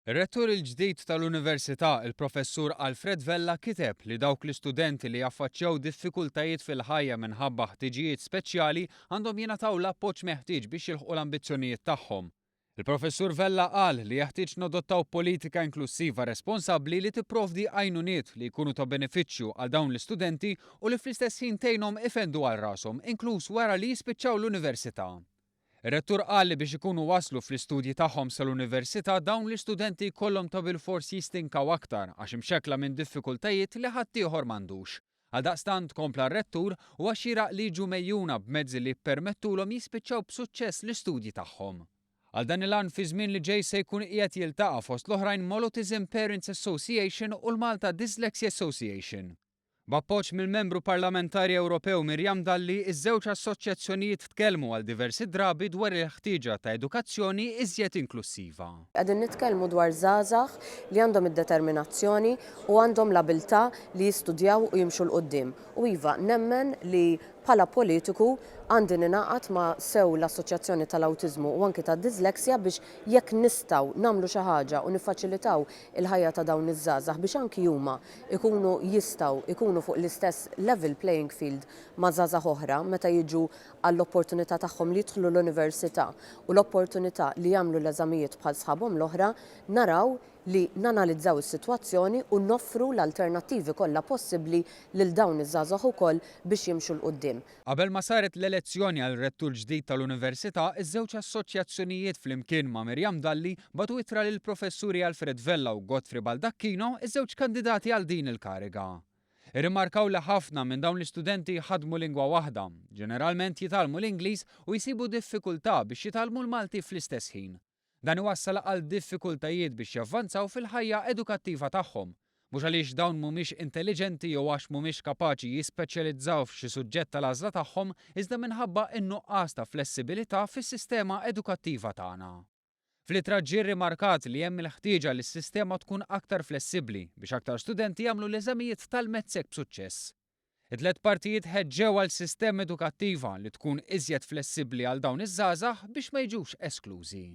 Ir-Rettur il-ġdid tal-Università, il-Professur Alfred Vella kiteb li dawk l-istudenti li jaffaċċjaw diffikultajiet fil-ħajja minħabba ħtiġijiet speċjali għandhom jingħataw l-appoġġ meħtieġ biex jilħqu l-ambizzjonijiet tagħhom. Il-Professur Vella qal li jeħtieġ nadottaw politika inklussiva responsabbli li tipprovdi għajnuniet li jkunu ta' benefiċċju għal dawn l-istudenti u li fl-istess ħin tgħinhom ifendu għal rashom, inkluż wara li jispiċċaw l-università. Ir-Rettur qal li biex ikunu waslu fl-istudji tagħhom sal-università dawn l-istudenti jkollhom ta' bilfors jistinkaw aktar għax imxekkla minn diffikultajiet li ħaddieħor m'għandux. Għaldaqstant, kompla r-Rettur, huwa xieraq li jiġu megħjuna b'mezzi li jippermettulhom jispiċċaw b'suċċess l-istudji tagħhom. Għal dan il-għan fiż-żmien li ġej se jkun qiegħed jiltaqa' fost l-oħrajn mal-Autism Parents Association u l-Malta Dyslexia Association. B'appoġġ mill-Membru Parlamentari Ewropew Miriam Dalli, iż-żewġ assoċjazzjonijiet tkellmu għal diversi drabi dwar il-ħtieġa ta' edukazzjoni iżjed inklussiva. Qegħdin nitkellmu dwar żgħażagħ li għandhom id-determinazzjoni u għandhom l-abilità li jistudjaw u jimxu 'l quddiem. U iva, nemmen li bħala politiku għandi ningħaqad ma' sew l-Assoċjazzjoni tal-Awtiżmu u anki tad-Dyslexia biex jekk nistgħu nagħmlu xi ħaġa u niffaċilitaw il-ħajja ta' dawn iż-żgħażagħ biex anki huma ikunu jistgħu jkunu fuq l-istess level playing field ma' żgħażagħ oħra meta jiġu għall-opportunità tagħhom li jidħlu l-università u l-opportunità li jagħmlu l-eżamijiet bħal sħabhom l-oħra, naraw li nanalizzaw is-sitwazzjoni u noffru l-alternattivi kollha possibbli lil dawn iż-żgħażagħ ukoll biex jimxu 'l quddiem. Qabel ma saret l-elezzjoni għal Rettur ġdid tal-Università, iż-żewġ assoċjazzjonijiet flimkien ma' Miriam Dalli bagħtu ittra lill-Professuri Alfred Vella u Godfrey Baldacchino, iż-żewġ kandidati għal din il-kariga. Irrimarkaw li ħafna minn dawn l-istudenti jħaddmu lingwa waħda, ġeneralment jitgħallmu l-Ingliż u jsibu diffikultà biex jitgħallmu l-Malti fl-istess ħin. Dan iwassal għal diffikultajiet biex javvanzaw fil-ħajja edukattiva tagħhom, mhux għaliex dawn mhumiex intelliġenti jew għax mhumiex kapaċi jispeċjalizzaw f'xi suġġett tal-għażla tagħhom iżda minħabba n-nuqqas ta' flessibilità fis-sistema edukattiva tagħna. Fl-ittra ġie rrimarkat li hemm il-ħtieġa li s-sistema tkun aktar flessibbli biex aktar studenti jagħmlu l-eżamijiet tal-MATSEC b'suċċess. It-tliet partijiet ħeġġew għal sistema edukattiva li tkun iżjed flessibbli għal dawn iż-żgħażagħ biex ma jiġux esklużi.